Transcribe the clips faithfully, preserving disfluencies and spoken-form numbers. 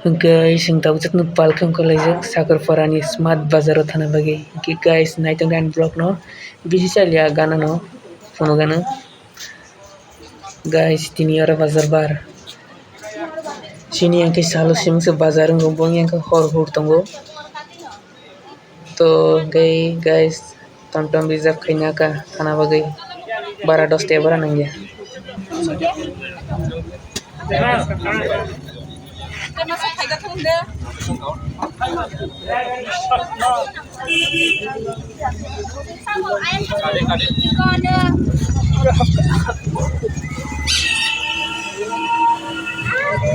Hwnkhe chwng tabuk jotono palkhe wngkha laijak Sakarpara ni Smart Bazar o thana bagwi. Hwnkhe guys, naitoknai ani vlog no bisi chaliya gana no phunukgano. Guys, tini oro bazar bar. Chini hwnkhe salo simi se bazar wngo, bo hwnkhe hor hor tongo. To hwnkhe guys, tom tom reserve khaina kha thana bagwi bara dos taka bara nangya.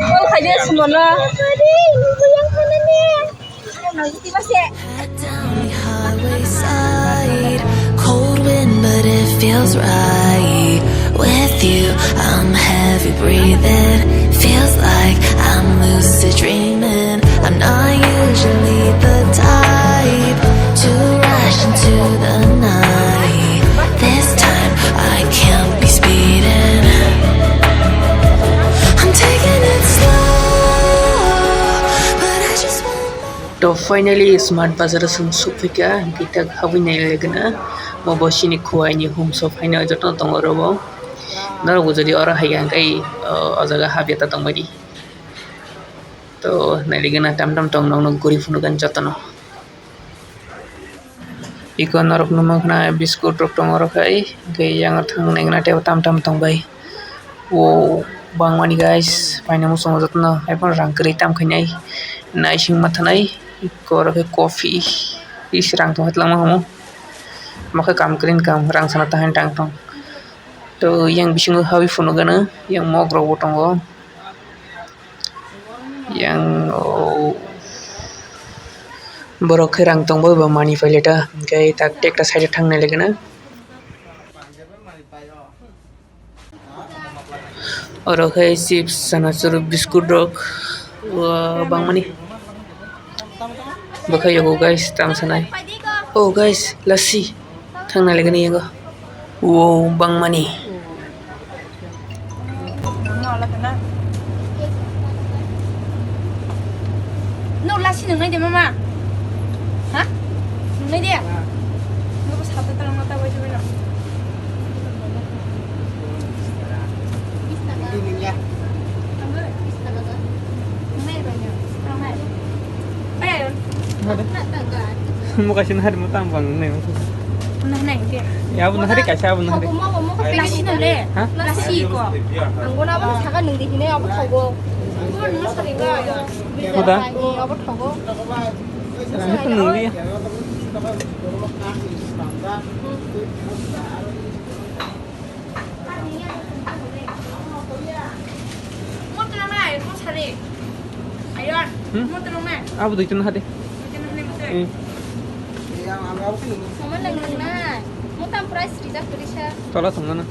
Call khaide sumono. Head down the highway side. Cold wind, but it feels right. With you, I'm heavy breathing. Feels like I'm lucid dreaming. I'm not usually the type to rush into the night. This time, I can't be speeding. I'm taking it slow, but I just want To finally Smart Bazar o chwng sukphaikha, hwnkhe tak habwi nailailaigwna. Bo bo chini khuaini humso phaino jotono tongo oro bo. Norokbo jodi oro haiya hwnkhe, o, o jaga habya ta tongbaidi. To nailailaigwna tam tam tong nokno guri phunukgani jotono. Iko norok nukmankha biskut rok tongo oro khai, hwnkhe yang thang naikhe teibo tam tam tongbai. O bangmani guys, paina muchungo jotono, haiphano rang kwrwi tam khainai, naising mathanai, iko oro khe coffee, is rang tongkha twlangma hamo, omo khe kam kwrwini kam, rang sana tahan tang tong. To yang bisingo habwi phunukgano, yang mog rokbo tongo. Yang, o, borok khe rang tongbai ba manwi pailai ta, hwnkhe tak tekta side o thang nailai gana. Oro khe chips, chanachur, biskut rok, o, bangmani. Bwkha yago guys, tamo sanai. O guys, lassi. Thang nailai gani yago. Wow, bangmani. No, lassi nungnai de, mama. Ha? Nungnai de? Nungbo sabda talang mata bai sabai no. Mukasin hari mo tang bang nai. Nungnai de. Ya, abo nahari kaisa, abo nahari. Lassi no le. Ha? Lassi ko. Ang gona abo saka nung di hine abo thogo. Kuda? Abo thogo. Ano to nung di? Mo tong nai, mo sari. Ayon, hmm? Mo tong nai. Abo duijon hade. Duijon hade mo tong. Hmm. Mama nang nang nai. Mo tam price rijak turi sa. Tola tong na.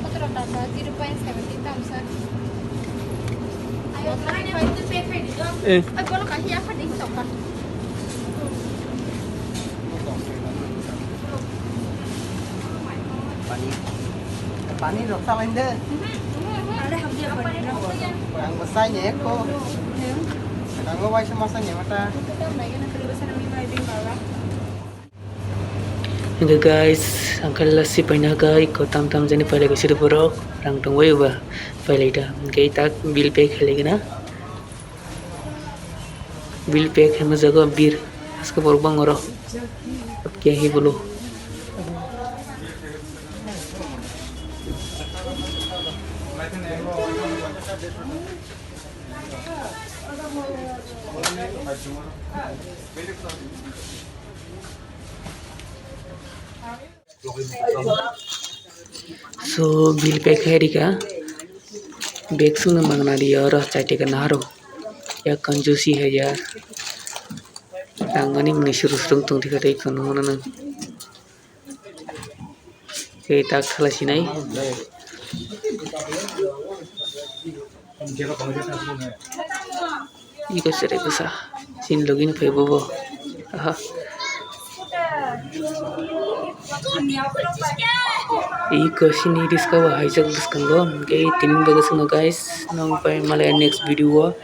Kotoro taka, zero point seventy tam sa. Ayo, mo tong nai, mo tong nai. Eh. Ay, bono kahi apa ding toka. Pani. Pani rok sa lain de. Ang bwsai ni ekko. Ang bo bai se masa ni mata. Hingke guys, ang khe lassi paina kha, iko tam tam jani pailai kha siri borok, rang tongbai ba pailai ta, hingke tak bill pay khailai gana. Bill pay khaima jaga bir, aske borok bang oro. Khe hi bolo. So, bill pay khe rika. Bag songno mangna rio oro chai teka naharo. Ya kanjusi hai ya. Tangmani mwnwi surung surung tong thika tei kono hwnano. Tei tak khala sinai. Iko sere bwsa. Sin login phai bobo. Aha. I kosini riska bo haijak bwskango, hwnkhe tini bagwi chwngno guys, nang pai malaya next video o.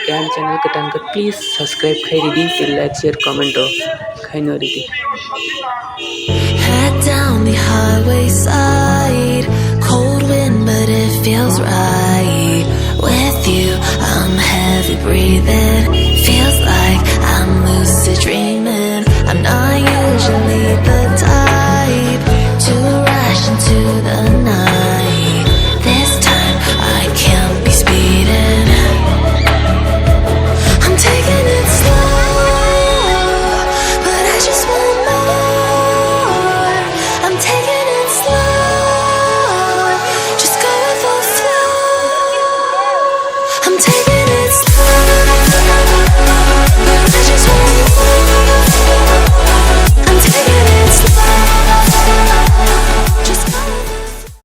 Khe ani channel kwtal khe please subscribe khai ridi, tei like, share, comment o khaino ridi. Head down the highway side, cold wind, but it feels right. With you, I'm heavy breathing. Feels like I'm lucid dreaming. I'm not usually the